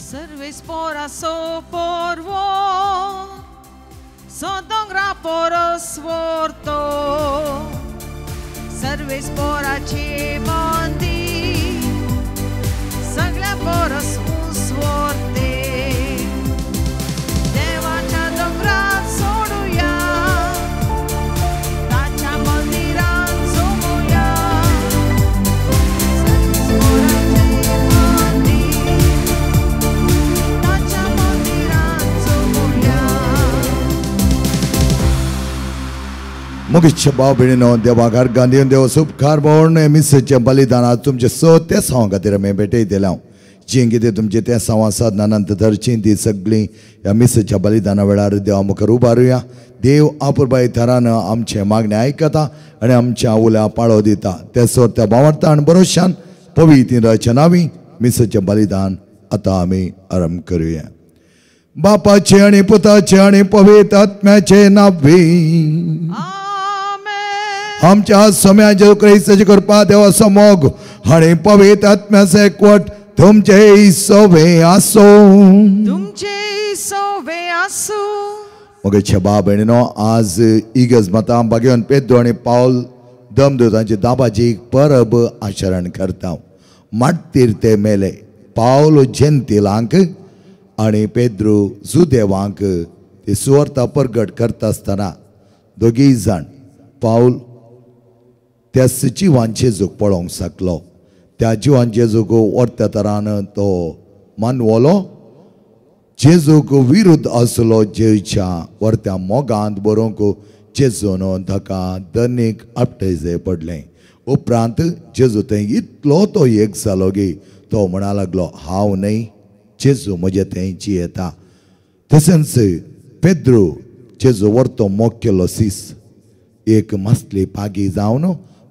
Sarves पोरासो पोरवो so दोंगरा porous व्हरतो Sarves पोराचे मंदीर सगळ्या पोरस उंच व्हरते देवाच्या दोंगरार सोडुया ताच्या मंदिरान जमोया सर्वेस पोराचे मंदीर ताच्या मंदिरान जमोया. मुगेच्या भाव भयणीनो देवाक अर्गां दिवन देव उपकार म्हूण मिसेचें बलिदान आज तुमचें स तेसांवां खातीर आमी भेटयतले हांव. जीं कितें तुमचें तेसांवां साधनां नंतर धरचीं ती सगळीं ह्या मिसेच्या बलिदाना वेळार देवा मुखार उबारुया. देव आपुरबाय थरान आमचें मागणें आयकता आनी आमच्या उल्या पाळो दिता. ते सोर त्या भावार्था आनी भरोशान पवित्र रचनावी मिसेचें बलिदान आतां आमी आरंभ करुया. बापाचें आनी पुताचें आनी पवित्र आत्म्याचें नांवी. आमच्या सम्या जेजू क्रिस्ताची कृपा देवाचो मोग आनी पवित्र आत्म्याचो एकवट तुमचे सोवे आसूं. तुमचे सोवे आसूं. मगेच्या भाव भयणीनो आज इगर्ज माता भाग्यवन पेद्रो आनी पावल दमदूतांची दाबाची परब आचरण करता. माट्टीर ते मेले पावल जेंतिलांक आनी पेद्रो जुदेवांक ते सुवार्ता परगट करता आसतना दोगीय जाण पावल त्या जिवान जेजूक पळोवंक शकलो. त्या जिवान जेजूक वर्त्या तरान तो मानवलो. जेजूक विरुद्ध आसलो जेच्या वर्त्या मोगांत बरोवंक जेजून ताका दनीक आपटेजे पडलें. उपरांत जेजू थंय इतलो तो एक जालो गी तो म्हणा लागलो हांव न्हय जेजू म्हजे थंय जियेता. तशेंच पेद्रो जेजू वर्तो मोग केलो सीस एक मासली पागी जावन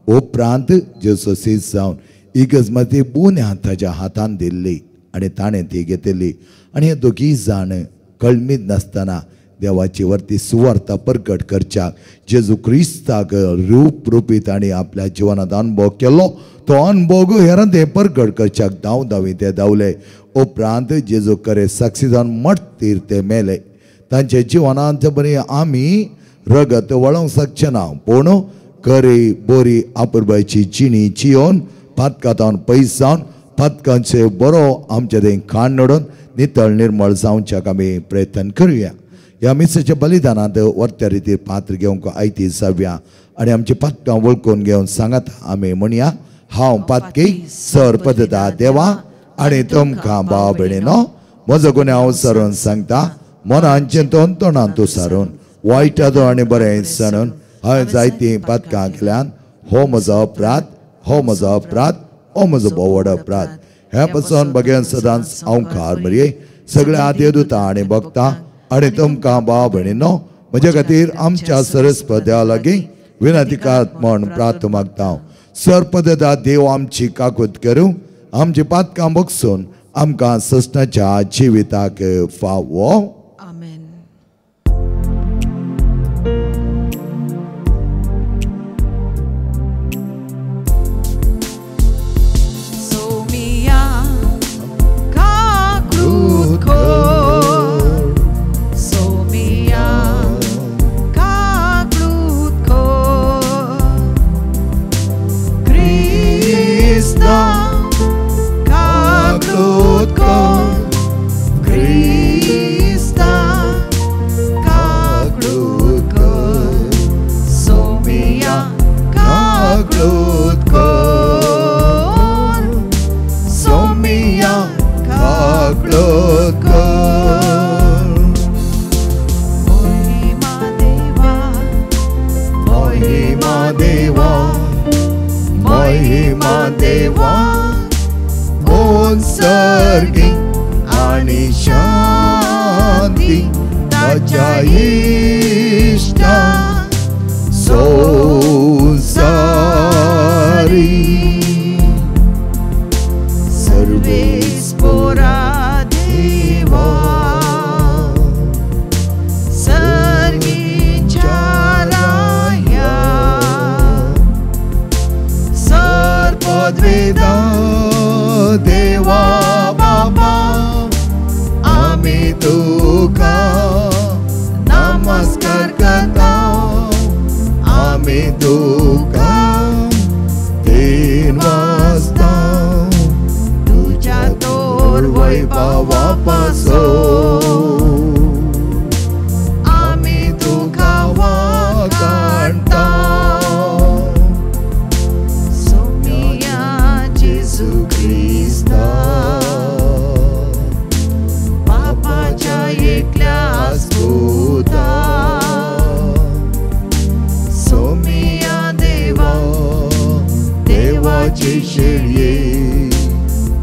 उपरांत जेजू सीस जावन इगर्ज माती बुन्या ताच्या हातान दिल्ली आनी ताणें ती घेतिल्ली. आनी हे दोगीय जाण कळमीत नासतना देवाची वरती सुवार्ता परगट करच्याक जेजू क्रिस्ताक रूप रुपी ताणें आपल्या जिवनांत अनुभव केलो. तो अनुभव हेरान ते परगट करच्याक धांव धांवी ते धांवले. उपरांत जेजू करे साक्षी जावन मटतीर ते मेले. तांच्या जिवनांत बरी आमी रगत वळोवंक शकचे ना पूण करी बोरी आपुरबायची जिणी जियोन पातकांत पयस जावन पातकांचे बरो आमचे थंय खाण नडून नितळ निर्मळ जावच्याक आमी प्रयत्न करुया. ह्या मिसाच्या बलिदानांत वर्त्या रितीर पात्र घेवंक आयती जावया आनी आमची पातकां वळखून घेवन सांगात आमी म्हणया हांव पातकी सर पदता देवा आनी तुमकां भाव भयणीनो म्हजो गुन्यांव सरून सांगता मनान चिंतून तोंडान सारून वायट आनी बरें सणून हांवें जायतीं पातकां केल्यान. हो म्हजो अपराध, हो म्हजो अपराध, हो म्हजो भोव अपराध. ह्या पासून बगेन सदांच हांव खार मरये सगळ्या देवदूता आनी भक्ता आनी तुमकां भाव भयणीनो म्हज्या खातीर आमच्या सरस्पद्या लागीं विनंतीकात म्हण प्रार्थ मागता. सरपदा देव आमची काकूत करूं आमची पातकां बगसून आमकां ससनाच्या जिविताक फावो. देवा बाबा. तुका नमस्कार करता, आमी तुका तीन वाजता तुज्या तोर वैभवा पासो आमी तुका वाखाणता. सोमिया जेजू क्रिस्ता बापाच्या एकल्या पुता सोमिया देवा देवाची शेळये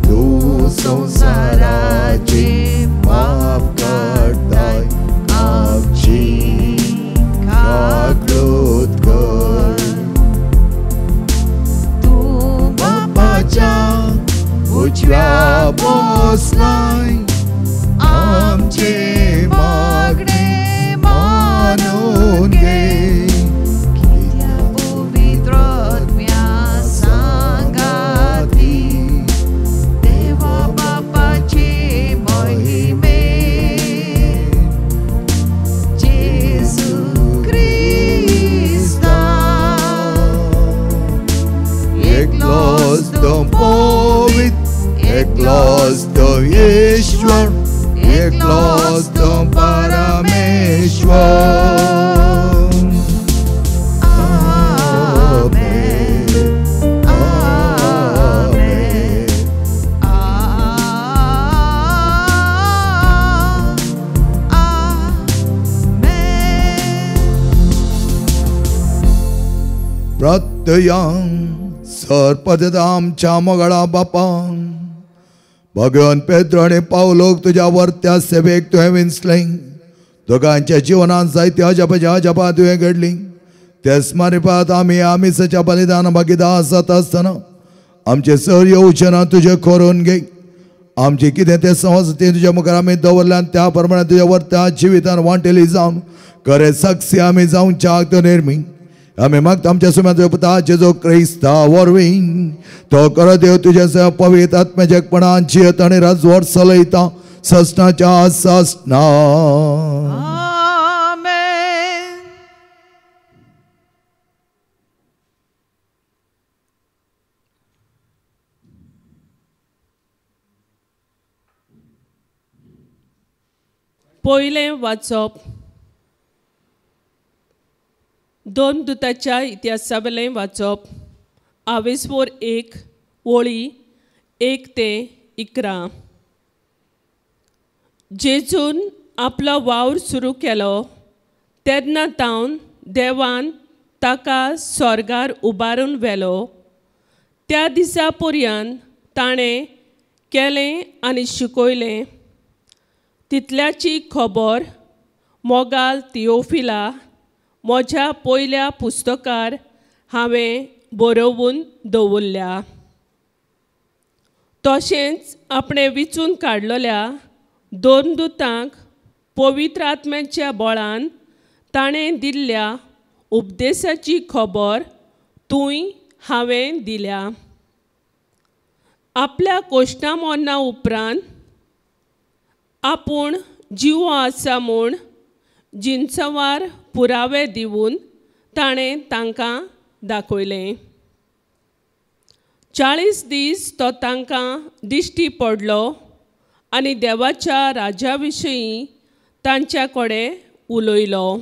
तूं संवसाराचे पाप काडटाय आमची काकळूत कर. तूं बापाच्या उजव्या बसलाय आमचे मागणे मानून घे. कित्या पवित्र आत्म्या सांगाती देवा बापाचे महिमे जेजू क्रिस्ता एकलोच तो पवित्र, एकलोच तो ईश्वर, एकलोच तो परमेश्वर. आमेन आमेन आमेन. प्रत्ययां सरपद आमच्या मोगळा बापान भगवान पेद्रो आनी पावलोक तुज्या वर्त्या सेवेक तुवें विंचलें. दोगांच्या जिवनांत जायत्या अजापाच्या अजापां तुवें घडलीं. ते स्मारपात आमी आमिसाच्या बलिदान भागीदार जाता आसतना आमचे सर येवचें ना तुजें करून घे. आमचें कितें तें समज तें तुज्या मुखार आमी दवरल्यान त्या प्रमाणे तुज्या वर्त्या जिवितान वांटेली जावन खरें साक्षी आमी जावच्याक तो निर्मी. आमी मागता आमच्या सुम्या पुता जेजू क्रिस्ता वरवीं तो खरो देव तुज्या पवित्र आत्म्याच्या एकपणान जियत आनी राजवट चलयता ससनाच्या ससना. आमेन. पयलें वाचप दोन दुताच्या इतिहासावेलें वाचप आवेसवोर 1 वळी 1 ते 11. जेजून आपलो वावर सुरू केलो तेन्ना तावन देवान ताका स्वर्गार उबारून व्हेलो. त्या दिसा पर्यंत ताणें केलें आनी शिकयलें तितल्याची खबर मोगाल तियोफिला म्हज्या पयल्या पुस्तकार हांवें बरोवन दवरल्या. तशेंच आपणें विचून काडलेल्या दोन दुतांक पवित्र आत्म्याच्या बळान ताणें दिल्ल्या उपदेशाची खबर तूंय हांवें दिल्या. आपल्या कोश्टा मरणा उपरांत आपूण जिवो आसा म्हूण जिनसवार पुरावे दिवन ताणें तांकां दाखयलें. 40 दीस तो तांकां दिश्टी पडलो आनी देवाच्या राजा विशीं तांच्या कडेन उलयलो.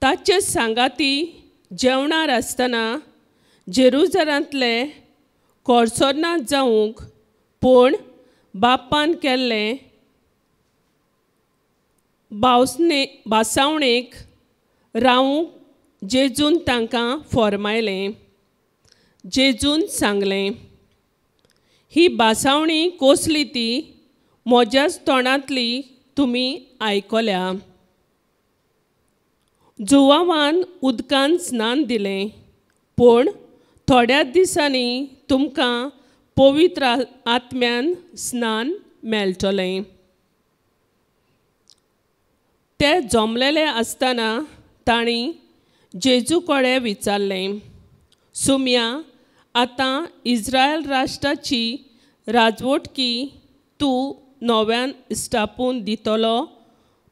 ताचे सांगाती जेवणार आसतना जेरुजलांतले कोर्सोना जावंक पूण बापान केल्लें भासावणेक रावूंक जेजून तांकां फॉर्मायलें. जेजून सांगलें, ही भासावणी कसली ती म्हज्याच तोंडांतली तुमी आयकल्या. जुवावान उदकान स्नान दिलें पूण थोड्याच दिसांनी तुमकां पवित्र आत्म्यान स्नान मेळटलें. ते जमलेले आसतना तांणी जेजू कडेन विचारलें, सुम्या आतां इस्रायल राष्ट्राची राजवटकी तूं नव्यान स्थापून दितलो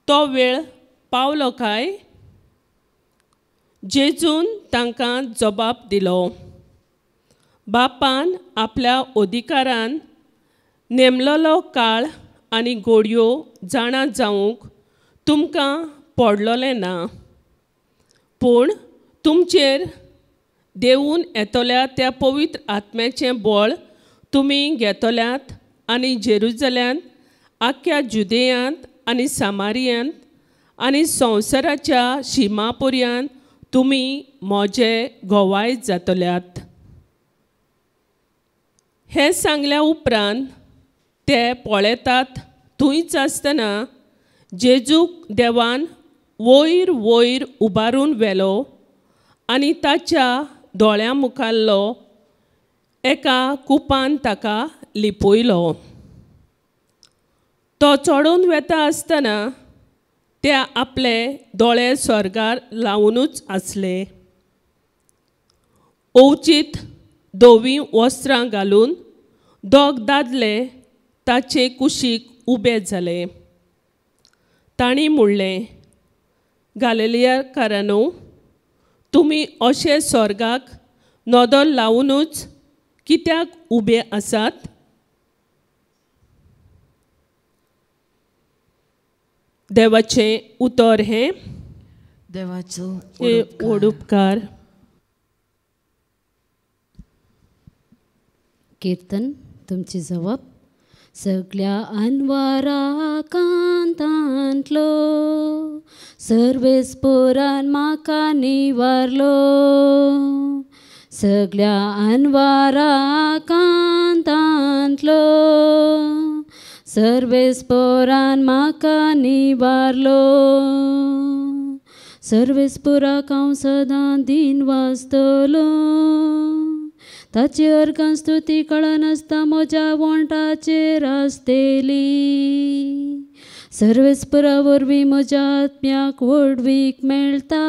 तो वेळ पावलो काय? जेजून तांकां जबाब दिलो, बापान आपल्या अधिकारान नेमलोलो काळ आनी घडयो जाणा जावंक तुमकां पडलोलें ना, पूण तुमचेर देवून येतल्या त्या पवित्र आत्म्याचें बळ तुमी घेतल्यात आनी जेरुजल्यांत, आख्ख्या जुदेयांत आनी सामारियांत आनी संवसाराच्या शिमा पर्यंत तुमी म्हजे गोवाय जातल्यात. हें सांगल्या उपरांत ते पळयतात थंयच आसतना जेजूक देवान वयर वयर उबारून व्हेलो आनी ताच्या दोळ्यां मुखाल्लो एका कुपान ताका लिपयलो. तो चडून वेता आसतना ते आपले दोळे स्वर्गार लावुनूच आसले. अवचीत धवीं वस्त्रां घालून दोग दादले ताचे कुशीक उबे जाले. तांणी म्हणलें, गालिलियाकारांनो, तुमी अशे स्वर्गाक नदर लावुनूच कित्याक उबे आसात? देवाचें उतर हें. देवाचो व्हड उपकार. कीर्तन तुमची जबाब. सगळ्या अनवारा कांतांतलो सर्वेस्पोरान म्हाका निवारलो, सगळ्या अनवारा कांतांतलो सर्वेस्पोरान म्हाका निवारलो. सर्वेस्पोराक हांव सदां दीन वाचतलो, ताची अर्गां स्तुती कळनासता म्हज्या वोंठाचेर आसतली. सर्वेस्परा वरवीं म्हज्या आत्म्याक व्हडवीक मेळटा,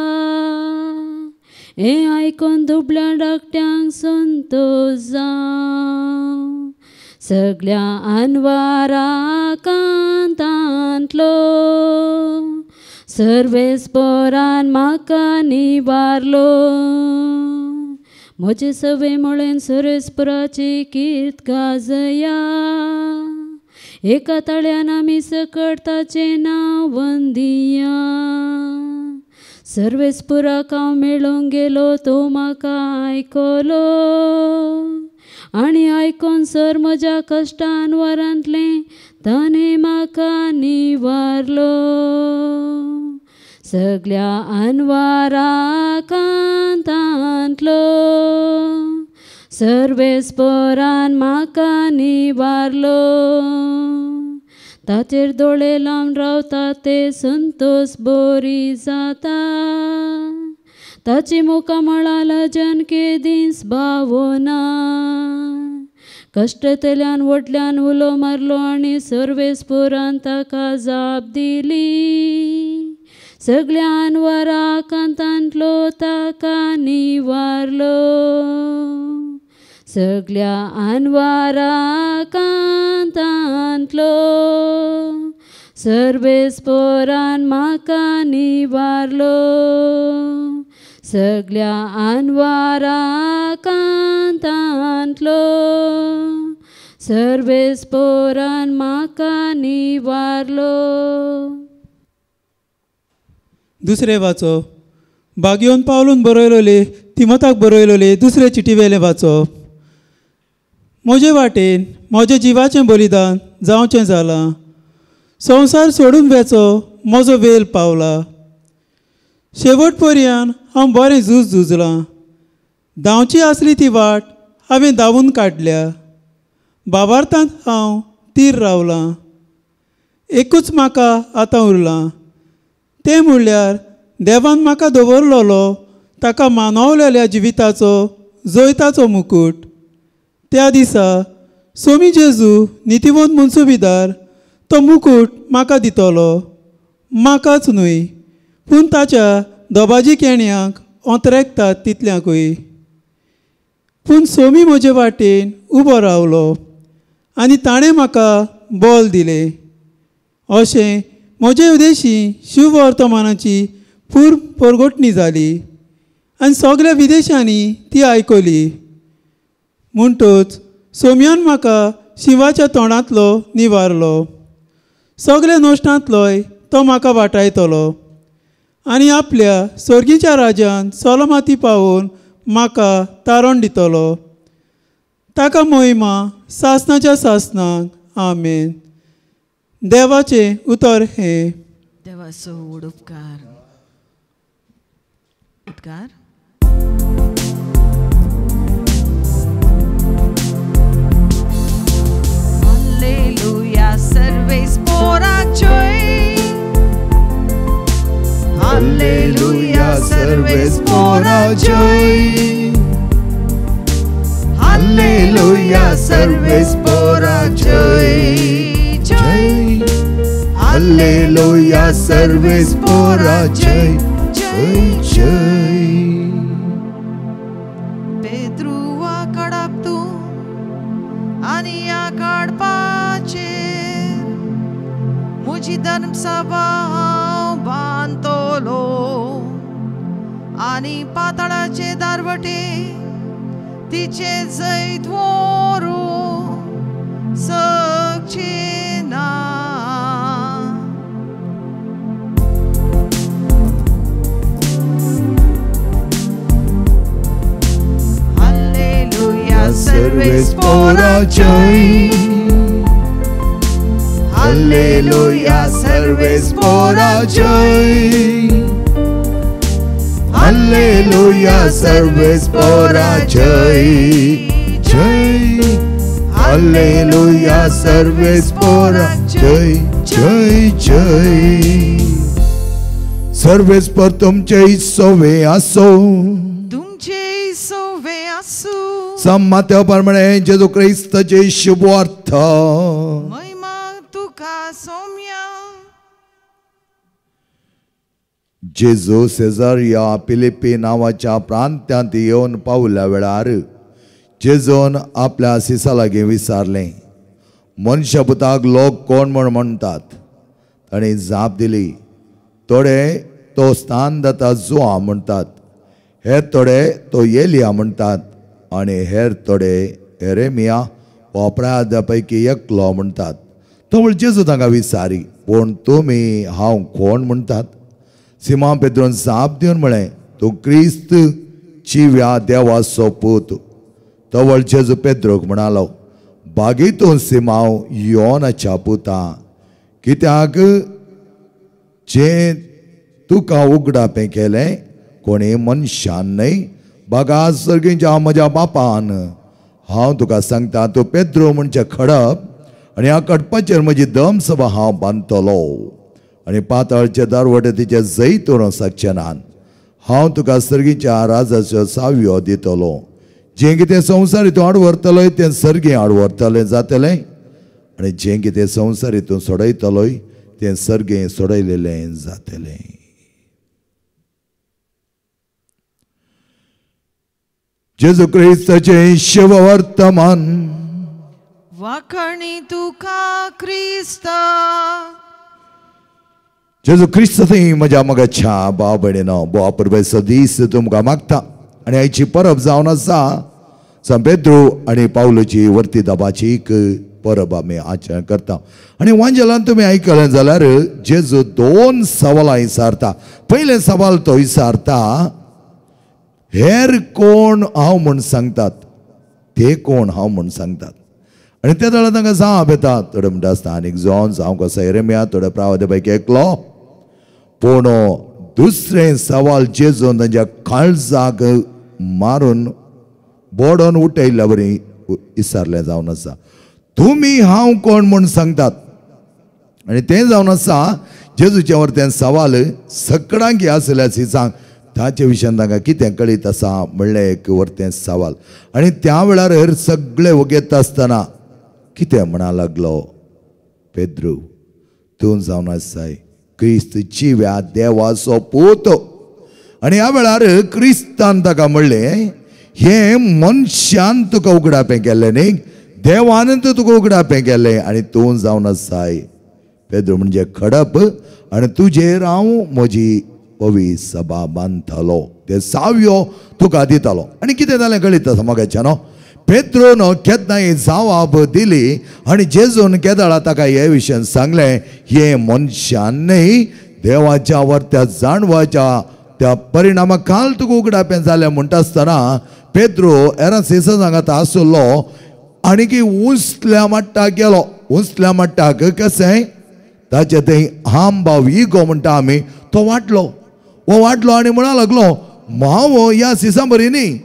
हें आयकून दुबळ्या धाकट्यांक संतोश जावं. सगळ्या अनवारा कांतांतलो सर्वेस्पोरान म्हाका निवारलो. म्हजे सवे म्हळें सर्वेस्पराची कीर्त गाजया, एका ताळ्यान आमी सकट ताचें नांव वंदिया. सर्वेस्पराक हांव मेळूंक गेलो तो म्हाका आयकलो, आनी आयकोन सर म्हज्या कश्टान वरांतलें ताणें म्हाका निवारलो. सगळ्या अनवारा कांतांतलो सर्वेस्पोरान म्हाका निवारलो. ताचेर दोळे लावन रावता ते संतोष बोरी जाता, ताची मुखामळां लजन केदींच भावना. कश्टतल्यान व्हडल्यान उलो मारलो आनी सर्वेस्पोरान ताका जाप दिली. सगळ्या अनवारा कांतांतलो ताका निवारलो. सगळ्या अनवारा कांतांतलो सर्वेस्पोरान म्हाका निवारलो. सगळ्या अनवारा कांतांतलो सर्वेस्पोरान म्हाका निवारलो. दुसरें वाचो. बागयोन पावलून बरयलोले तिमोताक बरयलोले दुसरे चिटी वेलें वाचो. म्हजे वाटेन म्हज्या जिवाचें बलिदान जावचें जालां, संवसार सोडून वेचो म्हजो वेल पावला. शेवट पर्यंत हांव बरें झूज झुजलां, धांवची आसली ती वाट हांवें धांवून काडल्या, बाबार्थांत हांव तीर रावलां. एकूच म्हाका आतां उरलां तें म्हणल्यार देवान म्हाका दवरलोलो ताका मानवलेल्या जिविताचो जैताचो मुकूट. त्या दिसा सोमी जेजू नितीवंत मनसुबीदार तो मुकूट म्हाका दितलो, म्हाकाच न्हय पूण ताच्या दोबाजी केण्यांक ओंतरेकतात तितल्यांकूय. पूण सोमी म्हजे वाटेन उबो रावलो आनी ताणें म्हाका बोल दिलें. अशें म्हजे उदेशी शुभवर्तमानाची पूर्व परगटणी जाली आनी सगळ्या विदेशांनी ती आयकली. म्हणटच सोम्यान म्हाका शिंवाच्या तोंडांतलो निवारलो. सगळ्या नश्टांतलोय तो म्हाका वाटायतलो आनी आपल्या सर्गीच्या राजान सोलमाती पावोवन म्हाका तारण दितलो. ताका मोहिमा सासनाच्या सासनाक. आमेन. देवाचें उतर हें. देवाचो व्हड उपकार. उपकार. Hallelujah, सर्वेस पोराचोय. Hallelujah, सर्वेस पोराचोय. Hallelujah, सर्वेस पोराचोय. जय. हालेलुया, सर्वेस पोराचोय. जय जय. पेद्रुवा काडप तूं आनी ह्या काडपाचेर म्हजी धर्मसभा हांव बांदतलो आनी पाताळाचे दारवटे तिचे जैत व्हरूंक शकचे ना. हालेलुया, सर्वेस पोराचोय. हालेलुया, सर्वेस पोराचोय. हालेलुया, सर्वेस पोराचोय. जय. हालेलुया, सर्वेस पोराचोय. जय जय. सर्वेस पर तुमचे सोवे आसो. तुमचे सोवे आसूं. सम्मात्या प्रमाणे जेजू क्रिस्ताचे शुभवार्थ. महिमा तुका सोम्या. जेजू सेजारिया फिलिप्पी नांवाच्या प्रांत्यांत येवन पावल्या वेळार जेजून आपल्या सिसा लागीं विचारलें, मनशापुताक लोक कोण म्हूण म्हणटात? ताणें जाप दिली, थोडे तो स्थान दाता जुआ म्हणटात, हेर थोडे तो एलिया म्हणटात आनी हेर थोडे एरेमिया वा अपराधा पैकी एकलो म्हणटात. तो म्हण जेजू तांकां विचारी, पूण तुमी हांव कोण म्हणटात? सिमा पेद्रोन जाप दिवन म्हळें, तूं क्रिस्त जिव्या देवाचो पूत. तवळ जेजू पेद्रोक म्हणालो, बागेतून सिमांव योनाच्या पुता, कित्याक जें तुका उगडापें केलें कोणी मनशान न्हय, बागा सर्गीच्या म्हज्या बापान. हांव तुका सांगता, तूं पेद्रो म्हणचें खडप आनी ह्या खडपाचेर म्हजी दमसभा हांव बांदतलो आनी पाताळचे दारवटे तिचे जैत व्हरूंक शकचे नात. हांव तुका सर्गीच्या राजाच्यो चावयो दितलो. जें कितें संवसार हितून आड व्हरतलोय तें सर्गी आड व्हरतलें जातलें आनी जें कितें संवसार हितून सोडयतलोय तें सर्गें सोडयलेलें जातलें. जेजू क्रिस्ताचें शुभवर्तमान. वाखाणी तुका क्रिस्ता. जेजू क्रिस्त थंय म्हज्या मगाच्या भाव भयणीनो, बोवा परबेचो दीस तुमकां मागता आनी आयची परब जावन आसा सांत पेद्रू आनी पावलूची वर्ती दाबाची एक परब आमी आचरण करता. आनी वांजेलान तुमी आयकलें जाल्यार जेजू दोन सवालां विचारता. पयलें सवाल तो विचारता, हेर कोण हांव म्हूण सांगतात, ते कोण हांव म्हूण सांगतात? आनी त्या वेळार तांकां जाप येता. थोडे म्हणटा आसता आनीक जॉन जावं कसो एरेमिया, थोडे प्रावदे पैकी एकलो. पूण दुसरें सवाल जेजून तांच्या काळजाक मारून बोडोन उठयल्ल्या बरी विचारलें जावन आसा, तुमी हांव कोण म्हूण सांगतात? आनी तें जावन आसा जेजूचें वर तें सवाल सकडांकी आसल्या सिसांक ताचे विशयान तांकां कितें कळीत आसा म्हणलें एक वर तें सवाल. आनी त्या वेळार हेर सगळे वगेत आसतना कितें म्हणा लागलो, पेद्रू तूं जावन आसाय क्रिस्त जिव्या देवाचो पूत. आनी ह्या वेळार क्रिस्तान ताका म्हणलें, हें मनशान तुका उगडापें केल्लें न्ही, देवान तुका उगडापें केलें आनी तूं जावन आसाय पेद्रू म्हणजे खडप आनी तुजेर हांव म्हजी पवी सभा बांदतलो ते सावयो तुका दितालो. आनी कितें जालें कळीत आसा मोगाच्या न्हू पेद्रून केन्नाय जवाब दिली आनी जेजून केदळा ताका हे विशयान सांगलें हे मनशान न्हय देवाच्या वर त्या जाणवाच्या त्या परिणामा काल तुका उगडापें जालें म्हणटा आसतना पेद्रो एरासिसा सांगाता आसलो आनी की उंचल्या मट्टाक गेलो. उंचल्या मट्टाक कशें ताचे थंय हांब इगो म्हणटा आमी तो वाडलो. हो वाडलो आनी म्हणा लागलो हांव ह्या सिसा बरी न्ही,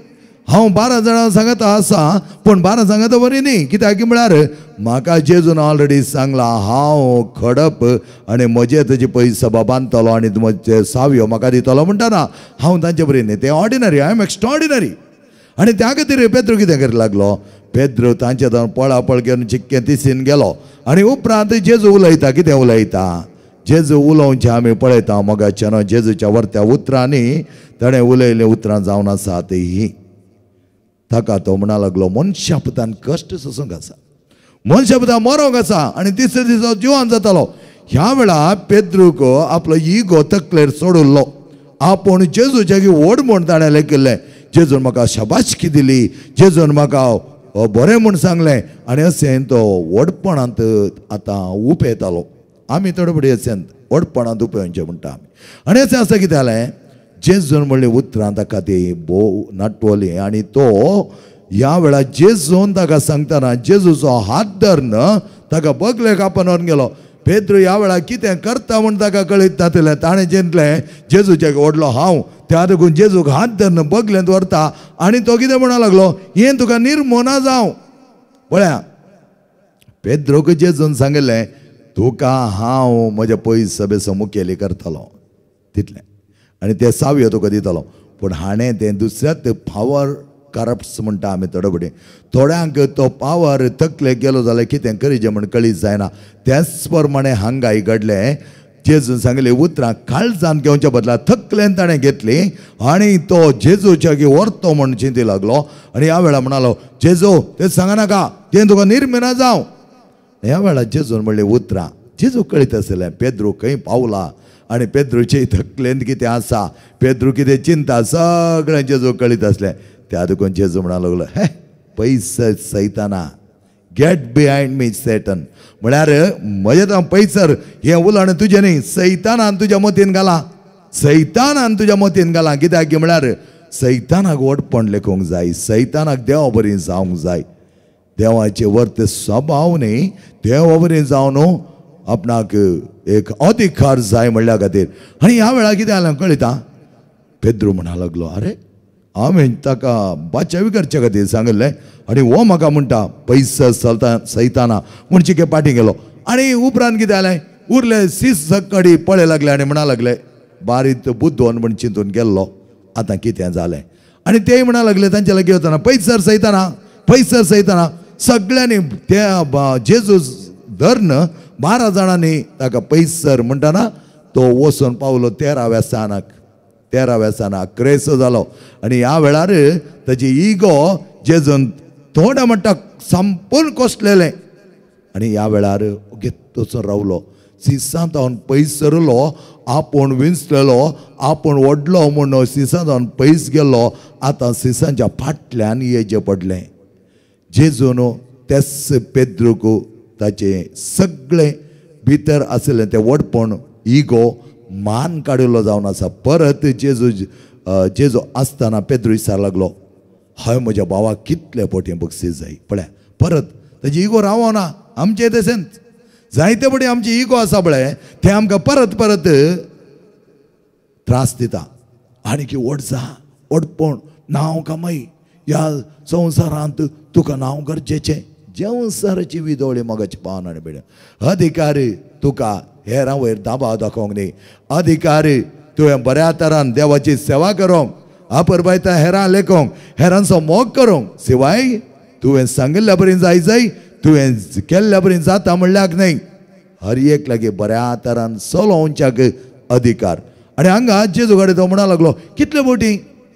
हांव 12 जाणां सांगता आसा पूण 12 सांगता बरी न्ही, कित्याक म्हळ्यार म्हाका जेजून ऑलरेडी सांगलां हांव खडप आनी म्हजे तुजी पयस सभा बांदतलो आनी म्हजे सावयो म्हाका दितलो म्हणटा हांव तांचे बरी न्ही, ते ऑर्डिनरी, I am extraordinary. आनी त्या खातीर पेद्रो कितें करीत लागलो, पेद्रो तांचे जावन पळापळ घेवन चिक्कें तिसीन गेलो. आनी उपरांत जेजू उलयता, कितें उलयता जेजू उलोवचें आमी पळयता मोगाच्या न्हू जेजूच्या वरत्या उतरांनी ताणें उलयल्लीं उतरां जावन आसात ही. ताका तो म्हणा लागलो मनशा पुतान कश्ट सोसूंक आसा, मनशा पुतान मरोंक आसा आनी तिसरे दिसा जिवान जातालो. ह्या वेळार पेद्रूक आपलो इगो तकलेर सोडिल्लो, आपूण जेजूच्या व्हड म्हूण ताणें लेखिल्लें, जेजून म्हाका शाबासकी दिली, जेजून म्हाका बरें म्हूण सांगलें आनी अशें तो व्हडपणांत आतां उपेतालो. आमी थोडे फुडें अशें व्हडपणांत उपेवचें म्हणटा आमी. आनी अशें आसा कितें जालें जेजून म्हणली उतरां ताका ती भोव नाटवली आनी तो ह्या वेळार जेजून ताका सांगतना जेजूचो हात धरून ताका बगले कापून व्हरून गेलो. पेद्रू ह्या वेळार कितें करता म्हूण ताका कळीत नासलें, ताणें चिंतलें जेजूच्या व्हडलो हांव, त्या देखून जेजूक हात धरून बगलेंत व्हरता आनी तो कितें म्हणा लागलो हें तुका निर्मोना जावं. पळया पेद्रूक जेजून सांगिल्लें तुका हांव म्हज्या पयस सभेचो मुखेली करतलो तितलें आनी ते सावयो तुका दितलो. पूण हाणें तें दुसऱ्याच पावर करप्ट्स म्हणटा आमी थोडे फुडें, थोड्यांक तो पावर तकलेक गेलो जाल्यार कितें करीचें म्हूण कळीत जायना. त्याच प्रमाणे हांगाय घडलें, जेजून सांगली उतरां काळजान घेवच्या बदला तकलेन ताणें घेतली आनी तो जेजूच्या व्हरतो म्हूण चिंती लागलो. आनी ह्या वेळार म्हणालो जेजू तें सांगनाका, तें तुका निर्मिना जावं. ह्या वेळार जेजून म्हणली उतरां जेजू कळीत आसलें पेद्रू खंय पावला आनी पेद्रूचे तकलेंत कितें आसा, पेद्रू कितें चिंता, सगळें जेजू कळीत आसलें. त्या देखून जेजू म्हणा लागलो हे पयस सैताना, गेट बिहायंड मी सेटन, म्हळ्यार म्हजें तो पयसर हें उलोवणें तुजें न्ही, सैतानान तुज्या मतीन घालां, सैतानान तुज्या मतीन घालां. कित्याक म्हळ्यार सैतानाक व्हडपण लेखूंक जाय, सैतानाक देवा बरी जावंक जाय, देवाचे वर्त स्वभाव न्ही देवा बरी जावन आपणाक एक अधिकार जाय म्हणल्या खातीर. आनी ह्या वेळार कितें जालें कळटा, पेद्रू म्हणा लागलो अरे हांवें ताका बाचावी करचे खातीर सांगिल्लें आनी हो म्हाका म्हणटा पयस चलता सैताना म्हूण चिके पाटी गेलो. आनी उपरांत कितें जालें उरले सीस कडी पळय लागले आनी म्हणा लागले बारीत बुद्दोन म्हूण चिंतून गेल्लो आतां कितें जालें. आनी तेय म्हणा लागले तांच्या लागीं वतना पयसर सैताना, पयसर सैताना. सगळ्यांनी त्या जेजू धरून 12 जाणांनी ताका पयसर म्हणटना तो वचून पावलो 13व्या स्थानाक, 13व्या स्थानाक क्रेसो जालो. आनी ह्या वेळार ताची इगो जेजून थोड्या म्हणटा संपूर्ण कोसलेलें आनी ह्या वेळार घेत वचून रावलो, सिसांत जावन पयस सरलो, आपूण विंचलेलो, आपूण व्हडलो म्हूण सिसांत जावन पयस गेलो. आतां सिसांच्या फाटल्यान येचें पडलें. जेजून तेच पेद्रूक ताचें सगळें भितर आशिल्लें तें व्हडपण इगो मान काडिल्लो जावन आसा. परत जेजू जेजू आसतना पेद्रू विचार लागलो हांवें म्हज्या भावाक कितले पोटी बक्षीस जाय. पळया परत ताजी इगो रावना, आमचें तशेंच जायते पटी आमची इगो आसा पळय तें आमकां परत परत त्रास दिता. आनी की व्हड जा व्हडपण नांव कमाई ह्या संवसारांत तुका नांव गरजेचें, संवसाराची विदोळी मोगाची पावन आनी बेड अधिकारी तुका हेरां वयर दाबाव दाखोवंक न्ही, अधिकारी तुवें बऱ्या तरान देवाची सेवा करूंक, आपरबायता हेरां लेखोंक, हेरांचो मोग करूंक, शिवाय तुवें सांगिल्ल्या बरी जाय जाय तुवें केल्ल्या बरी जाता म्हणल्याक न्हय, हर एक लागीं बऱ्या तरान चलोवच्याक अधिकार. आनी हांगा जेजू कडेन तो म्हणा लागलो कितले बोटी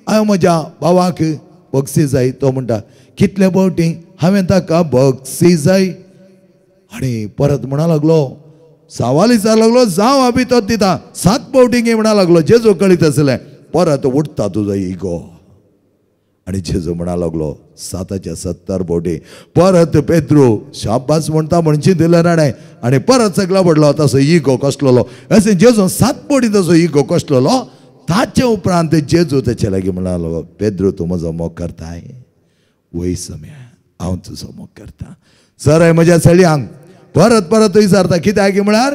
हांवें म्हज्या भावाक बक्षीस जाय. तो म्हणटा कितले फावटी हांवें ताका बक्षीस जाय. आनी परत म्हणा लागलो, सवाल विचार लागलो, जावं आबी तो दिता 7 फावटी गे म्हणा लागलो. जेजू कळीत आसलें परत उठता तुजो इगो. आनी जेजू म्हणा लागलो 7च्या 70 फावटी. परत पेद्रू शाबास म्हणटा म्हणशी दिलें राणें आनी परत सगळो पडलो तसो इगो कसलोलो. अशें जेजू 7 फावटी तसो इगो कसलोलो. ताचे उपरांत जेजू तेचे लागीं म्हणा लागलो, पेद्रू तूं म्हजो मोग करताय? वय सम्या, हांव तुजो मोग करता. सर म्हज्या चलयांक परत परत विचारता कित्याक म्हळ्यार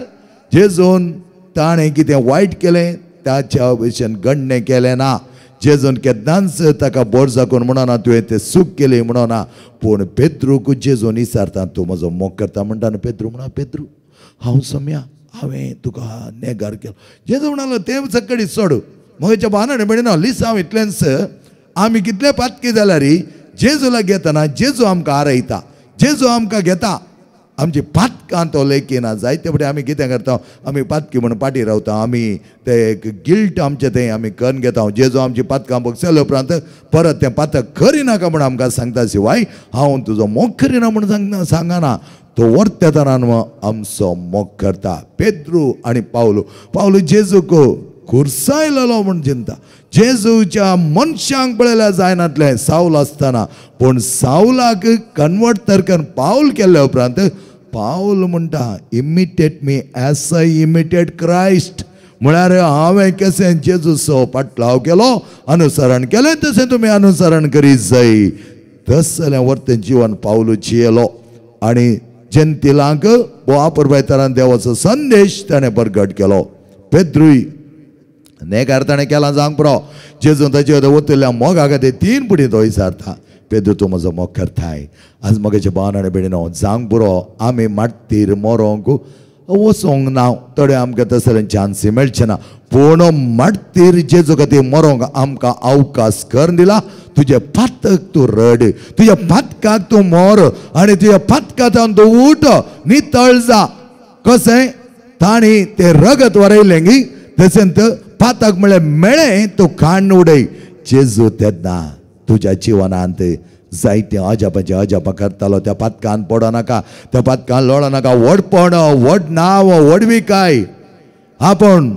जेजून ताणें कितें वायट केलें ताच्या भशेन गणणें केलें ना. जेजून केन्नाच ताका बोर जाकून म्हणना तुवें तें चूक केली म्हणना. पूण पेद्रूक जेजून विचारता तूं म्हजो मोग करता म्हणटा. आनी पेद्रू म्हणा, पेद्रू हांव सम्या, हांवें तुका नेगार केलो. जेजू म्हणालो तें सगळी सोड, म्हज्या भावान म्हणिना लिसांव इतलेंच. आमी कितले पातकी जाल्यार जेजूला घेतना जेजू आमकां आरयता, जेजू आमकां घेता. आमची पातकां तो लेखिना. जायते फावटी आमी कितें करता, आमी पातकी म्हूण पाटी रावता, आमी ते एक गिल्ट आमचें तें आमी करून घेता. जेजू आमची पातकां बगसले उपरांत परत तें पातक करिनाका म्हूण आमकां सांगता शिवाय हांव तुजो मोग करिना म्हूण सांगना. तो वर्त्या तरान आमचो मोग करता. पेद्रू आनी पावलू, पावलू जेजूक खुर्सायलेलो म्हूण चिंता. जेजूच्या मनशांक पळयल्यार जायनातलें सावल आसतना, पूण सावलाक कन्वर्ट तर करून पावल केल्या उपरांत पावल म्हणटा imitate me as I imitate Christ. म्हळ्यार हांवें कशें जेजूचो पाटलाव केलो, अनुसरण केलें, तशें तुमी अनुसरण करीत जाय. तसलें वर्तें जिवन पावलू जियेलो आनी जनतिलांक वापरबाय तरान देवाचो संदेश ताणें परगट केलो. पेद्रूय नेगार ताणें केलां जावंक पुरो. जेजून ताचे वतल्या मोगा खातीर 3 पुडी तो विचारता, पेद्रू तूं म्हजो मोग करताय? आज म्हगेच्या भावान आनी भयणीनो जावंक पुरो आमी माट्टीर मरोंक वचोंक ना, थोडे आमकां तसलें चान्सी मेळचें ना. पूण माट्टीर जेजू खातीर मरोंक आमकां अवकाश करून दिला. तुजें पातक तूं रड, तुज्या पातकाक तूं मोर आनी तुज्या पातकांत तूं उठ, नितळ जा. कशें तांणी तें रगत वरयलें गी तशेंच पातक म्हळ्यार मेळ्ळें तूं काण्ण उडय. जेजू तेन्ना तुज्या जिवनांत जायते अजापाचे अजापां करतालो. त्या पातकान पडो नाका, त्या पातकान लोळो नाका. व्हडपण, व्हड नांव, व्हडविकाय, आपूण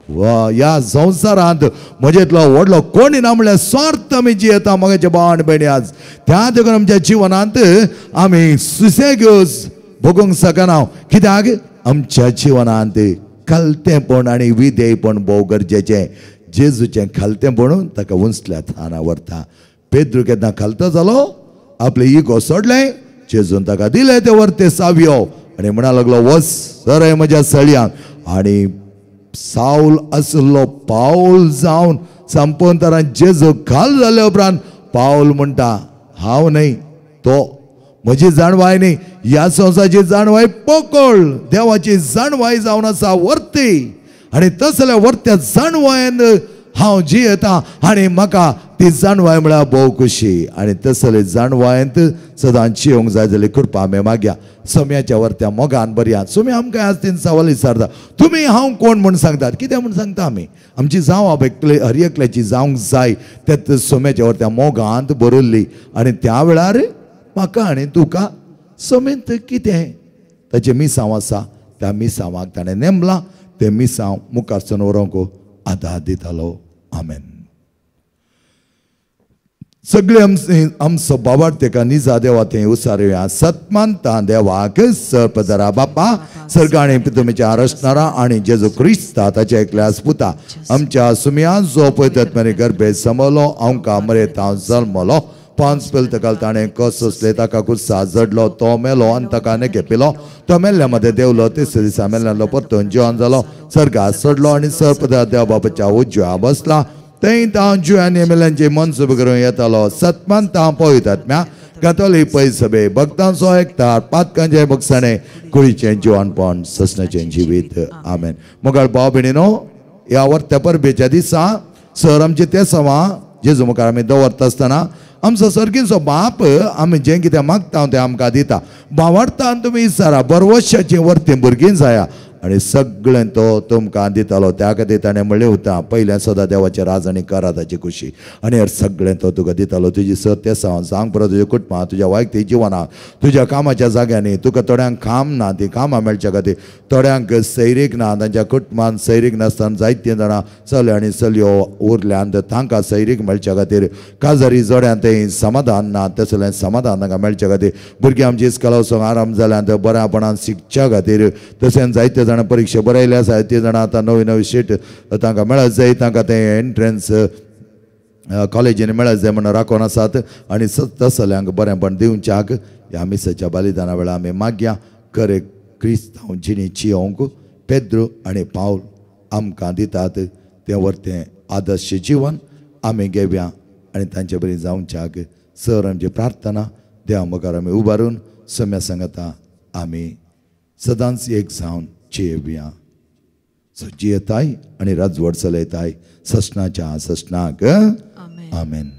ह्या संवसारांत म्हजेतलो व्हडलो कोणी ना म्हळ्यार स्वार्थ आमी जियेता. म्हगेचे भाव आनी भयणी आज त्या देखून आमच्या जिवनांत आमी सुसेग भोगूंक शकना. कित्याक आमच्या जिवनांत खालतेंपण आनी विधेयपण भोव गरजेचें. जेजूचें खालतेंपण ताका उंचल्या थाना व्हरता. पेद्रू केन्ना खालतो जालो, आपले इगो सोडलें, जेजून ताका दिलें ते व्हरते सावयो आनी म्हणा लागलो वच सर म्हज्या सळयांक. आनी सावल आसलो पावल जावन संपून तरान जेजू खाल जाले उपरांत पावल म्हणटा हांव न्हय तो, म्हजी जाणवाय न्ही, ह्या संवसाराची जाणवाय पोकळ, देवाची जाणवाय जावन आसा वर्ती. आनी तसल्या वर्त्या जाणवायन हांव जियेता आनी म्हाका ती जाणवाय म्हळ्यार भोव खुशी. आनी तसले जाणवायंत सदां जियोंक जाय जाल्यार कृपा आमी मागया. सम्याच्या वर्त्या मोगान बरया. सुमी आमकां आज तीन सवाल विचारता, तुमी हांव कोण म्हूण सांगतात? कितें म्हूण सांगता आमी? आमची जावं एकले हर एकल्याची जावंक जाय त्यात सोम्याच्या वर्त्या मोगांत बरयल्ली. आनी त्या वेळार म्हाका आनी तुका समेंत कितें ताचें मिसांव आसा, त्या मिसांवाक ताणें नेमलां, तें मिसांव मुखारसून व्हरूंक आदार दितालो. आमेन. सगळे आमचो बाबार तेका निजा देवा थंय उसारुया. सतमानता देवाक सर्पदरा बापा सर्गाणी पितुमीच्या रचणारा आनी जेजू क्रिस्ता ताच्या एकल्या पुता आमच्या सुमया जो पयतात मेरे गर्भे समलो आमकां मरेता जल्मलो 5 पेल ताका ताणें कस असले ताका कुसा जडलो तो मेलो आनी ताका नेके पिलो तो मेल्ल्या मदें देवलो तिसऱ्या दिसा मेल्ल्यालो परतून जिवन जालो सर्गात चडलो आनी सर्पदरा देवा बापाच्या उजव्या बसला थंय तांव जिव्यांनी मेल्यांचे मनसुब करून येतालो. सतमान तांव पवित्र कथोलीक पै सभे भक्तांचो एकतार पातकांचे भक्षणे कुळीचें जिवनपण ससनाचें जिवीत. आमेन. मुखार भाव भयणीनो ह्या वर्त्या परबेच्या दिसा सर आमचे ते सवा जेजू मुखार आमी दवरता आसतना आमचो सर्गीचो बाप आमी जें कितें मागता तें आमकां दिता. भावार्थान तुमी विचारा बरवशाचीं वर्तीं भुरगीं जाया. आनी सगळें तो तुमकां दितालो. त्या खातीर ताणें म्हणलें उता पयलें सदां देवाचें राज आनी करा ताची खुशी आनी हेर सगळें तो तुका दितालो. तुजी सत्य सांग परत तुज्या कुटुंबां तुज्या वैयक्तीक जिवनाक तुज्या कामाच्या जाग्यांनी तुका थोड्यांक काम ना ती कामां मेळच्या खातीर थोड्यांक सैरीक ना तांच्या कुटुंबान सैरीक नासतना जायतीं जाणां चले आनी चलयो उरल्यान तांकां सैरीक मेळच्या खातीर काजारी जोड्यान तें समाधान ना तसलें समाधान तांकां मेळच्या खातीर भुरगीं आमची इस्कोला वचूंक आराम जाल्यान बऱ्यापणान शिकच्या खातीर तशेंच जायते जाणां परिक्षा बरयल्या आसा ती जाणां आतां नवी नवी सीट तांकां मेळत जाय तांकां तें एंट्रन्स कॉलेजीन मेळत जाय म्हणून राखून आसात आनी तसल्यांक बरेंपण दिवच्याक ह्या मिसाच्या बलिदाना वेळार आमी मागया खरें क्रिस्तांव जिणी जियोंक पेद्रो आनी पावल आमकां दितात तें वरतें आदर्श जिवन आमी घेवया आनी तांचे बरी जावच्याक सर आमची प्रार्थना देवा मुखार आमी उबारून सम्या सांगता आमी सदांच एक जावन जियेवया. सो जियेताय आनी राजवट चलयताय ससनाच्या ससनाक आमेन.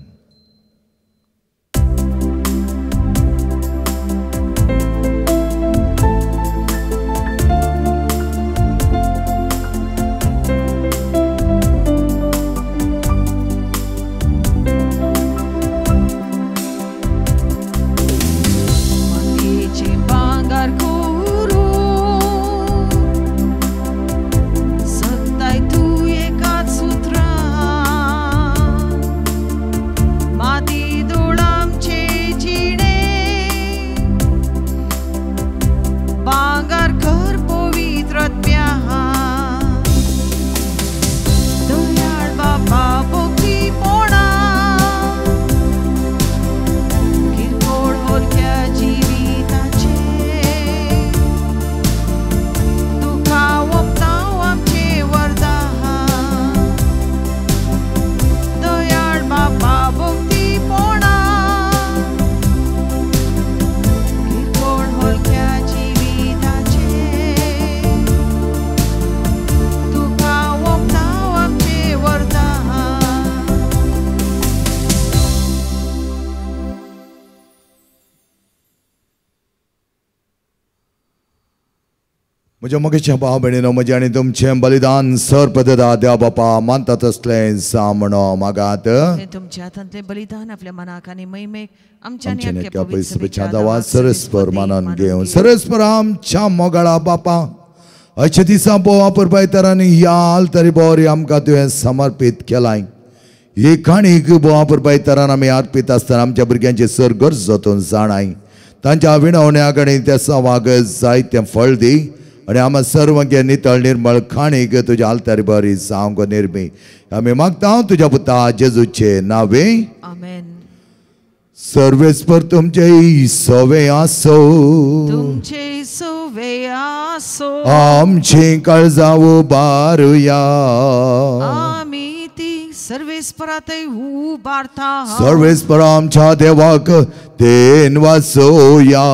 म्हज्या मोगेच्या भाव भयणीनो म्हजें आनी तुमचें बलिदान सर पददा देवा बापा मानता तसलें सामणो मागात तुमच्या हातांतलें बलिदान आपल्या मनाक आनी महिमेक आमच्या पयसुच्या देवा सरस्पर मानून घेवन सरस्पर आमच्या मोगाळा बापा अशे दिसा बोवा पुरबायतरांनी ह्या आल्तरी बोरी आमकां तुवें समर्पीत केलाय. ही काणीक बोवा पुरबायतरान आमी अर्पीत आसतना आमच्या भुरग्यांची सर गरजो तूं जाणाय तांच्या विणवण्याक आनी त्या सवाग जायतें फळ दी आनी आमा सर्वगे नितळ निर्मळ खाणीक तुज्या आल्तारी बरी जावंक निर्मी आमी मागता तुज्या पुता जेजूचे नावे आमेन. सर्वेस्पर तुमचे सवे आसो तुमचे सवे आसो आमची काळजां उबारुया आमी ती सर्वेस्परातय उबारता सर्वेस्पर आमच्या देवाक then वाचोया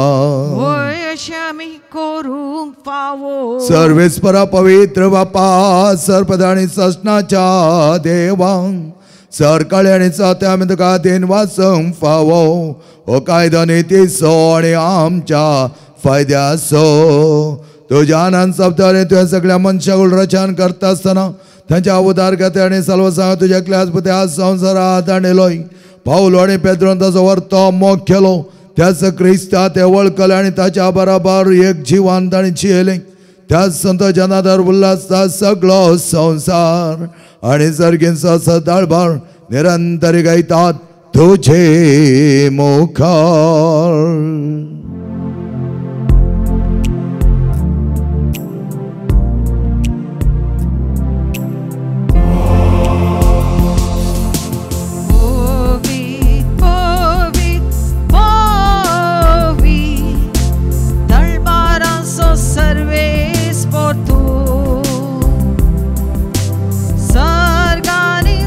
वय अशें आमी करूंक फावो. सर्वेस्परा पवित्र बापा सर्पदाणी ससनाच्या देवा सरकाळी आनी चात्या आमी तुका then वाचूंक फावो हो कायदो नितीचो आनी आमच्या फायद्याचो. तुज्या आनंद शब्दांनी तुवें सगळ्या मनशाक रचन करता आसतना तांच्या उदारगते आनी साल्वसांव तुज्या क्लास पुत्या संवसारांत हाडिलोय पावलो आनी पेद्रोन ताचो वर्तो मोग केलो त्याच क्रिस्ता ते वळखले आनी ताच्या बराबर एक जिवान ताणें जियेलें. त्याच संत जनादर उल्हासता सगळो संवसार आनी सर्गींचो सदाळभार निरंतर गायतात तुझे मुखार.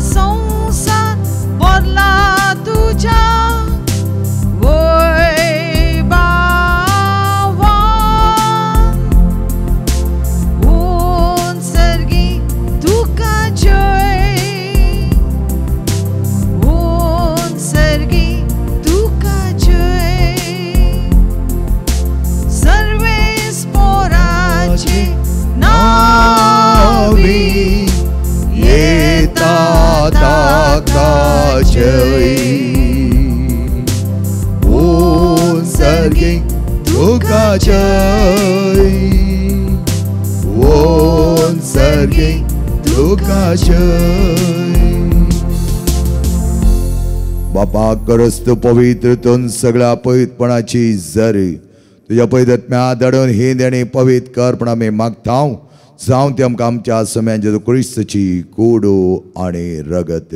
संसार बदला तुझ्या वय सर्गी तुका जय, ओन सर्गी तुका जय। बापा करस्त पवित्र तून सगळ्या पवित्रपणाची जरी तुज्या पवित्र धाडून ही देणी पवित्र कर पण आमी मागता जावं ती आमकां आमच्या सम्यान जेजू क्रिस्ताची कूड आनी रगत।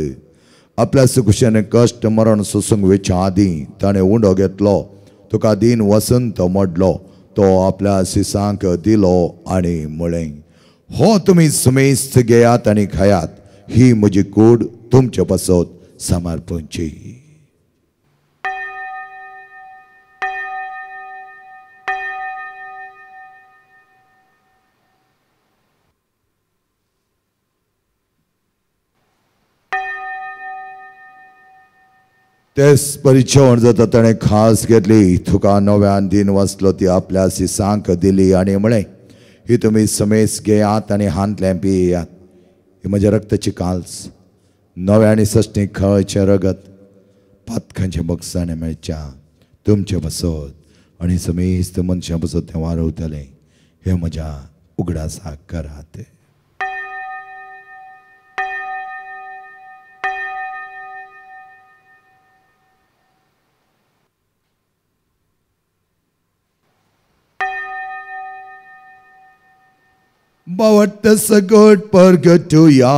आपल्या सुकुशान कश्ट मरण सोसूंक वेच्या आदीं ताणें उंडो घेतलो, तुका दीन वसंत मोडलो, तो आपल्या सिसांक दिलो आनी म्हळें, हो तुमी सुमेस्त घेयात आनी खायात, ही म्हजी कूड तुमचे पासत समर्पणची। तेच परिचय जाता ताणें खास घेतली, तुका नव्यान दिन वाचलो, ती आपल्या सिसांक दिली आनी म्हळें, ही तुमी समेस घेयात आनी हांतलें पियात, ही म्हज्या रक्ताची काल्स, नव्या आनी सश्टी खळचें रगत, पातकांचें बक्षाणें मेळच्या तुमचे बसत आनी समेस्त मनशां बसत तें वारवतलें, हें म्हज्या उगडासाक करात। बावट सगट परगटुया।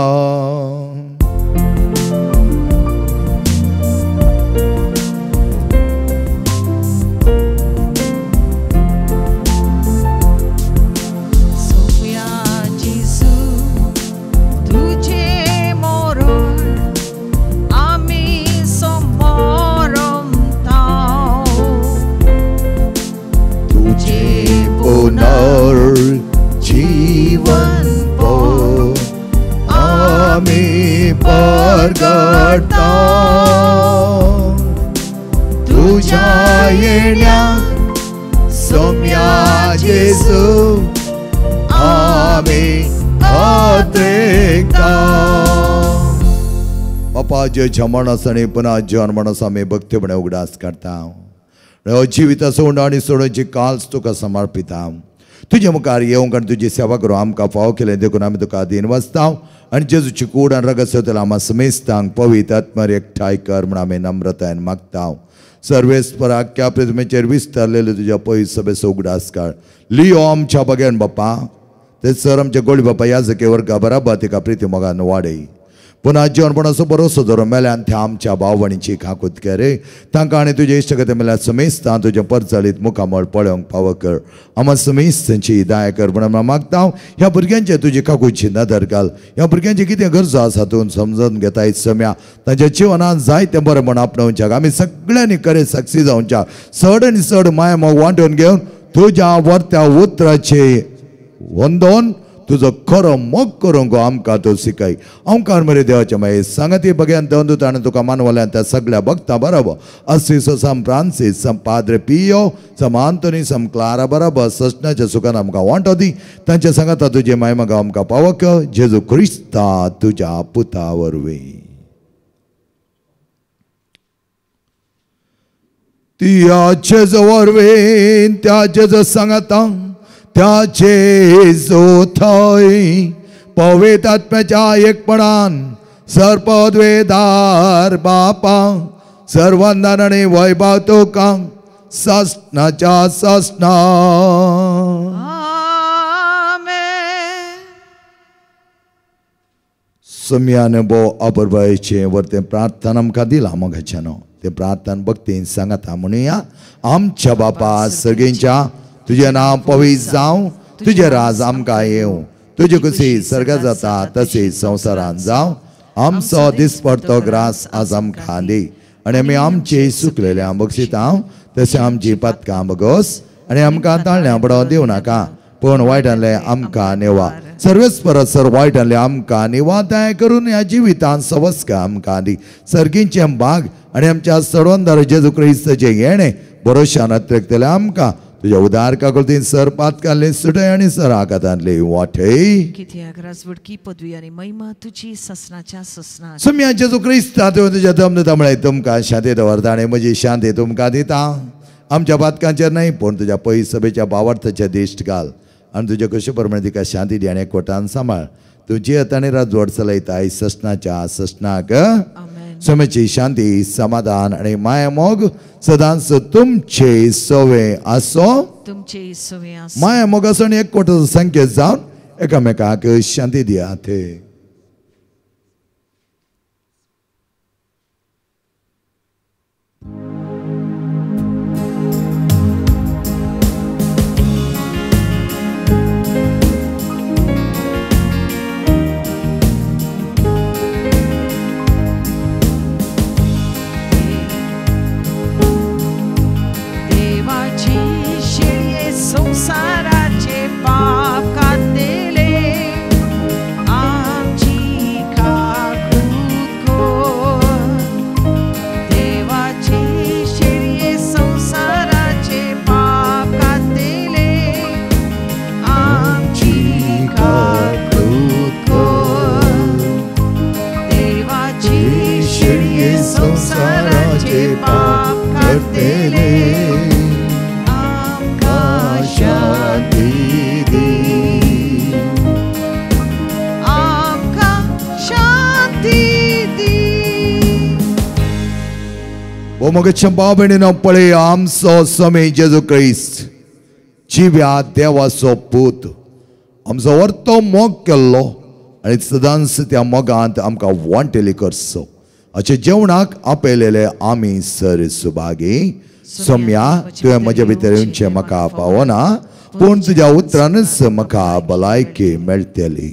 सोम्या जेजू तुझे मोरण आमी समोरमताव, तुझे पुनर जीवन पो आमी परगटा, तुझ्या येण्या सोम्या जेजू आमी अद्रेकता। बापा जे जमणस आनी पुन्हा जन्मणस आमी भक्तीपणे उगडास करता, जिविताचो उंडो आनी सोडोवची काल्स तुका समर्पिता। तुजे मुखार येवंक आनी तुजी सेवा करूं आमकां फावो केलें देखून आमी तुका अधीन वचता आनी जेजूची कूड आनी रगत सोदतल्या आमा समेस्तांक पवित्र आत्म्यार एकठांय कर म्हूण आमी नम्रतायेन मागता। सर्वेस्पर आख्या पृथ्वीचेर विस्तारलेले तुज्या पवित्र सभेचो उगडास काड। लियो आमच्या बगेन बापा, ते सर आमच्या गोळी बापा याजके वर्गा बराबर तिका प्रिती मोगान वाडय। पुन्हा जिवनपणाचो भरोसो धरून मेल्यान त्या आमच्या भावणीची काकूत करे, तांकां आनी तुजे इश्टगते मेल्यार समेस्तां तुजें परचलीत मुखामळ पळोवंक पावो कर। आमा समेस्तांची दया कर म्हूण आमी मागता। ह्या भुरग्यांचे तुजी काकूची नदर घाल, ह्या भुरग्यांचे कितें गरजो आसा तूं समजून घेता सम्या, तांच्या जिवनांत जाय तें बरें म्हण आपणावच्याक आमी सगळ्यांनी करे साक्षी जावच्या, चड आनी चड माया मोग वांटून घेवन तुज्या वर्त्या उतराचे वंदोन तुजो खरो मोग करूंक आमकां तूं शिकय। ओंकार मरे देवाच्या मागीर सांगाती बघ्यान दंदूत आनी तुका मानवल्यान त्या सगळ्या भक्तां बरोबर असिसो सम फ्रांसीस सम पाद्रे पियो सम आंतोनी सम क्लारा बरोबर ससनाच्या सुखान आमकां वांटो दी, तांच्या सांगाता तुजे माय म्हाका आमकां पावक जेजू क्रिस्ता तुज्या पुता वरवीं। त्या जेजू वरवीं त्या जेजू सांगाता त्या जेजू थंय पवित्र आत्म्याच्या एकपणान सर्पद्वेदार बापा सर्वंदन आनी वैभव तुका सासणाच्या सासणा। आमेन। सम्यान भोव अपुरबायेचें वरतें प्रार्थना आमकां दिलां मोगाच्यान, तें प्रार्थना भक्तीन सांगाता म्हणुया। आमच्या बापा सगळ्यांच्या तुजें नांव पवित्र जावं, तुजें राज आमकां येवं, तुजे कुशी सर्गात जाता तशी संवसारांत जावं। आमचो दिसपडतो ग्रास आज आमकां दी आनी आमी आमचे सुकलेल्या बक्षिता तशें आमची पातकां बगोस आनी आमकां ताळण्या पडोवं दिवं नाका, पूण वायटांतलें आमकां नेवा। सर्वेच परत सर वायटांतलें आमकां निवा, दया करून ह्या जिवितांत सवस्का आमकां दी। सर्गींचें भाग आनी आमच्या सर्वंदार जेजू क्रिस्ताचें येणें भरोशान अत्रेकतलें आमकां तुज्या उदार काकुळतीन सर पातकांतले सुटय आनी सर आघातांतले वाटय। कित्याक राजवडकी पदवी आनी महिमा तुजी ससनाच्या ससना। सम्या जेजू क्रिस्ता तुवें तुज्या दम दिता म्हळें तुमकां शांती दवरता आनी म्हजी शांती तुमकां दिता। आमच्या पातकांचेर न्हय पूण तुज्या पयस सभेच्या बावार्थाच्या दिश्ट घाल आनी तुज्या कशे प्रमाणे तिका शांती दी आनी एकवटान सांबाळ. तुजी आनी राजवट चलयताय ससनाच्या ससनाक. समेची शांती समाधान आनी माया मोग सदांच तुमचे सवे आसो. तुमचे सवे आसो. माया मोग आसो आनी एकवटाचो संकेत जावन एकामेकाक शांती दियात. संसाराचे पाप काडलेले आमची काकूत कर. देवाची शेळये संसाराचे पाप काडलेले आमची काकूत कर. देवाची शेळये संसाराचे पाप काडलेले शांती दी. आमकां शांती दी. ओ मगच्या भाव भयणीनो पळय आमचो स्वामी जेजू क्रिस्त जिव्या देवाचो पूत आमचो वर्तो मोग केल्लो आनी सदांच त्या मोगांत आमकां वांटेली करचो. अशें जेवणाक आपयलेले आमी सर सुभागी. सोम्या तुवें म्हज्या भितर येवचें म्हाका पावना पूण तुज्या उतरानच म्हाका भलायकी मेळटली.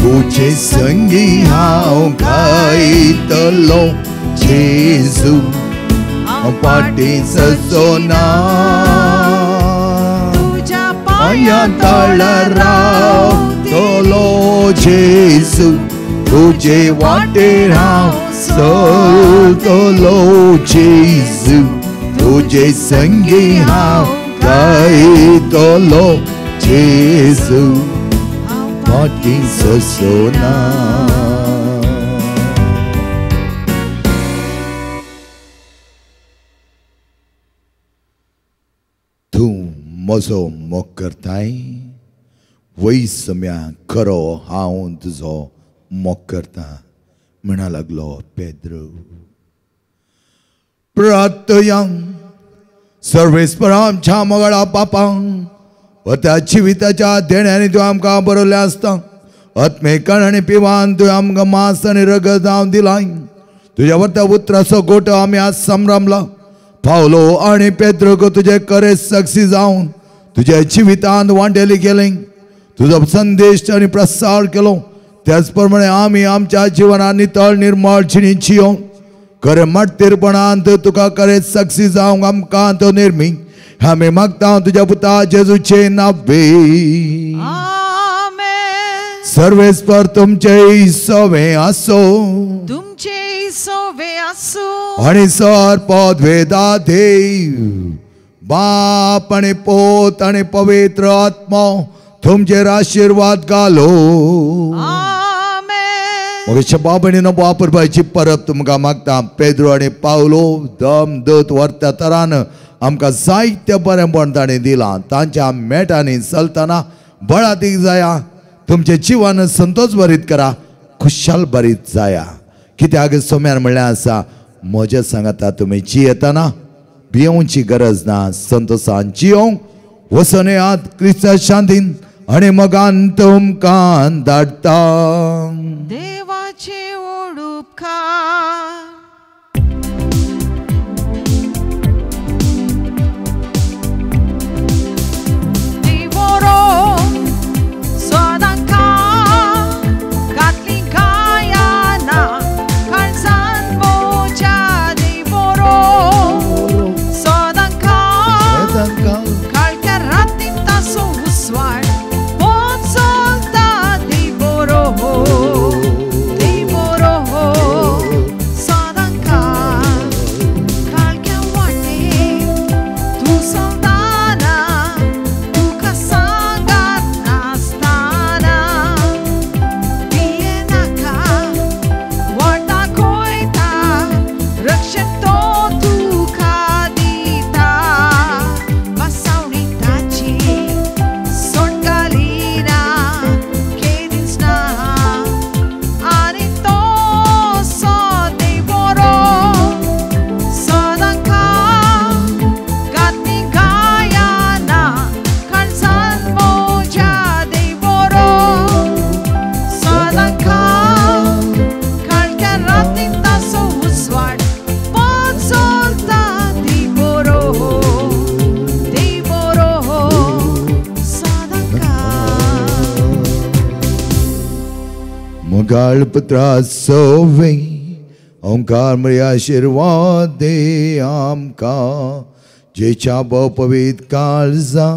तुजे संगी हांव गायतलो जेजू हांव फाटीं सरचो ना. तुज्या पांयां तळा रावतलो जेजू तुजे वाटेर हांव चलतलो जेजू तुजे संगी हांव गायतलो जेजू फाटीं सरचो ना. तूं म्हजो मोग करताय वय सम्या खरो हांव तुजो मोग करता म्हणा लागलो पेद्रू. प्रार्थया सर्वेस्पर आमच्या मोगाळा बापांक त्या जिविताच्या देण्याने तूं आमकां बरयल्लें आसता. आत्मेकान आनी पिवान तुवें आमकां मांस आनी रगत जावन दिलां. तुज्या वरत्या उतराचो गोटो आमी आज संभ्रमला. पावलो आनी पेद्रूक तुजे करे साक्षी जावन तुज्या जिवितांत वांटेली केलें. तुजो संदेश आनी प्रसार केलो. त्याच प्रमाणे आमी आमच्या जिवनांत नितळ निर्मळ जिणी जियोंक खरें माटतेरपणांत तुका करे साक्षी जावंक आमकां तो निर्मी. आमी मागता तुज्या पुता जेजूचे नावे. आमेन. सर्वेस्पर तुमचे सवे आसो. तुमचे सवे आसो. आनी सर पदवेदा देव बाप आनी पोत आनी पवित्र आत्मो तुमचेर आशिर्वाद घालो. आमेन. मगेच्या बाबणीनो वापरपाची परब तुमकां मागता. पेद्रो आनी पावलो दम दत व्हरत्या तरान आमकां जायते बरेंपण ताणें दिलां. तांच्या मेटांनी चलतना बळातीक जाया. तुमचे जिवन संतोष भरीत करा, खुशाल भरीत जाया. कित्याक सोम्यान म्हणलें आसा म्हज्या सांगाता तुमी जियेतना भियोवची गरज ना, संतोशान जियोंक वचून येयात क्रिस्ता शांतीन आनी मोगान तुमकां धाडटा. देवाचे ओडुपकार. पुत्रा सोवे ओंकार मरी आशिर्वाद दे आमकां, जेच्या भोव पवित्र काळजा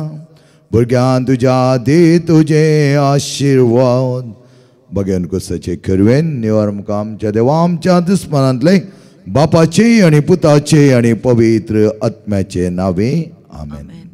भुरग्यान तुज्या दे तुजे आशिर्वाद. बघेन कुसाचे करवेन निवार आमकां आमच्या देवा आमच्या दुस्मनांतले बापाचे आनी पुताचे आनी पवित्र आत्म्याचे नावे आमेन.